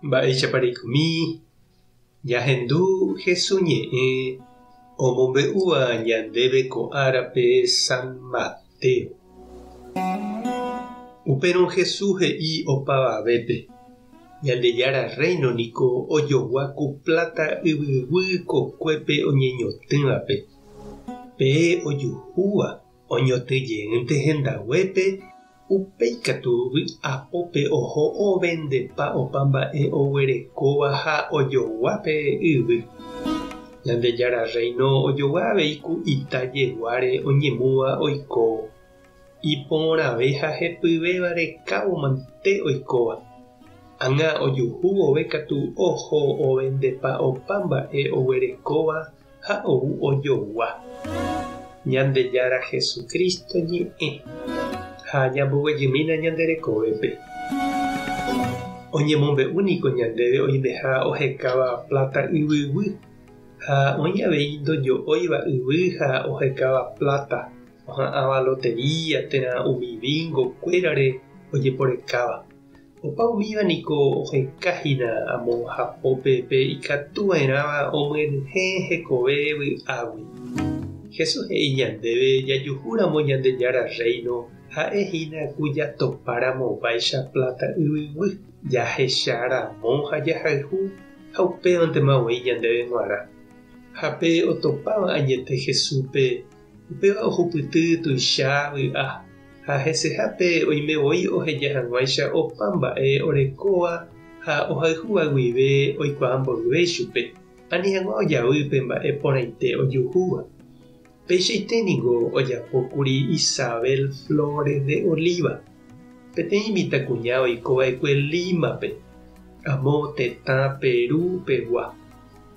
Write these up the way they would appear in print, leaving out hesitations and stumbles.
Mba'éichapa reikomi ñahendu Hesu ñe'ẽ omombe'úva ñandéve ko árape San Mateo. Upérõ Hesu he'i opavavépe, Ñandejára Rréino niko ojogua ku pláta yvyguy kokuépe oñeñotỹvape. Pe ojuhúva oñotỹ jeýnte hendaguépe Upéi katu vy'apópe oho ovendepa opa mba'e oguerekóva ha ojogua pe yvy. Ñandejára Rréino ojogua avei ku ita jeguáre oñemúva oikóvo. Iporãve ha hepyvéva rekávo mante oikóva. Ág̃a ojuhu vove katu oho ovendepa opa mba'e oguerekóva ha ou ojogua. Ñandejára Jesucristo ñe'ẽ, ha ñamboguejymína ñande rekovépe. Oñemombe'u niko ñandéve oimeha ohekáva pláta yvyguy, ha oĩ avei ndojo'óiva yvy ha ohekáva pláta, oha'ãva lotería térã umi bingo kuérare ojeporekáva. Opa umíva niko oheka hína amo hapópe pe ikatu va'erãva omyenyhẽ hekove vy'águi. Jesús he'i ñandéve jajuhúramo Ñandejára Rréino ha'e hína ku jatopáramo vaicha pláta yvyguy, jahecha ramo ha jahayhu ha upévantema voi ñandéve g̃uarã. Ha pe otopáva añete Jesúspe Upéva ohupyty tuicha vy'a, ha hesehápe oime voi oheja hag̃uáicha opa mba'e orekóva ha ohayhúva guive oikuaa mboyve ichupe, ani hag̃ua ojavy pe mba'e porãite ojuhúva. Peichaite ningo ojapókuri Isabel Flores de Oliva, peteĩ mitãkuña oikova'ekue Lima-pe, amo tetã Perú pegua.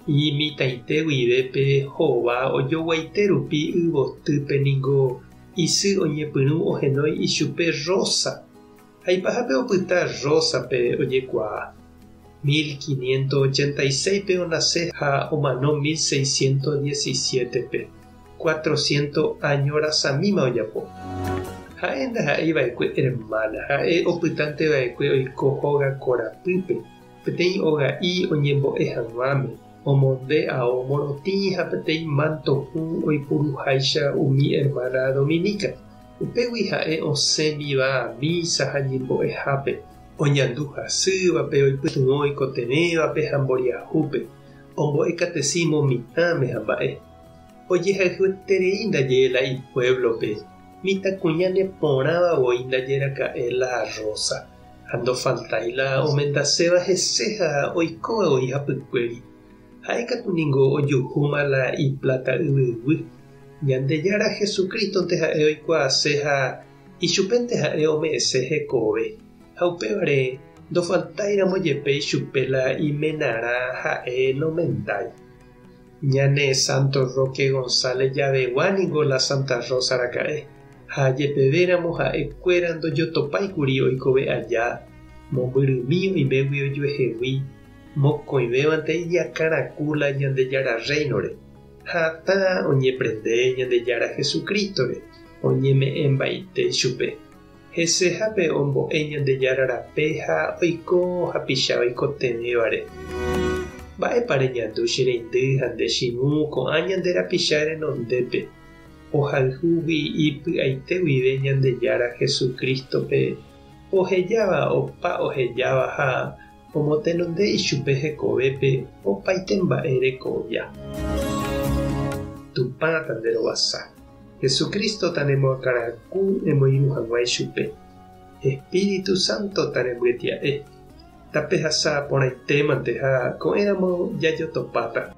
Imitãite guive pe hova ojoguaite rupi yvotýpe ningo isy oñepyrũ ohenói ichupe Rosa, ha ipahápe opyta Rosa-pe ojekuaa. 1586-pe onase ha omano 1617-pe, cuatrocientos áño rasamíma ojapo. Ha'e ndaha'éi va'ekue ermána, ha'e opytánte va'ekue oiko hóga korapýpe. Peteĩ oga'i oñembo'e hag̃uáme, omonde ao morotĩ ha peteĩ mánto hũ oipuruháicha umi ermána dominica. Upégui ha'e osẽmiva mísa ha ñembo'ehápe, oñandu hasývape, oipytyvõ oikotevẽvape ha mboriahúpe, ombo'e katesímo mitãme ha mba'e. Ojehayhueterei ndaje la ipuévlope, mitãkuña neporãva voi ndaje raka'e la Rosa. Ha ndofaltái la omendaséva hese ha oikóva voi hapykuéri. Ha'e katu ningo ojuhúma la ipláta yvyguy. Ñandejára Jesucrístonte ha'e oikuaase ha ichupénte ha'e ome'ẽse hekove. Ha upévare ndofaltáiramo jepe ichupe la imenarã ha'e nomendái. Ñane Santo Roque González javegua ningo la Santa Rosa raka'e, ha jepevéramo ha'e kuéra ndojotopái kuri oikove aja, mombyrymi oimégui ojuehegui, mokõivévante iñakãraku la Ñandejára Rréinore, ha hatã oñeprende Ñandejára Jesucrístore, oñeme'ẽmbaite ichupe. Hesehápe ombo'e Ñandejára rape ha oiko hapicha oikotevẽvare. Mba'épa reñandu che reindy ha nde chirũ ko'ã ñande rapicha renondépe, ohayhúgui ipy'aite guive Ñandejára Jesucrístope, ohejáva opa ohejáva ha omotenonde ichupe hekovépe opaite mba'e rekovia. Tupã tanderovasa. Jesucristo tanemoakãraku emoirũ hag̃ua ichupe. Espíritu Santo tanembyetia'e. Tapehasa porãitémante ha ko'ẽramo jajotopáta.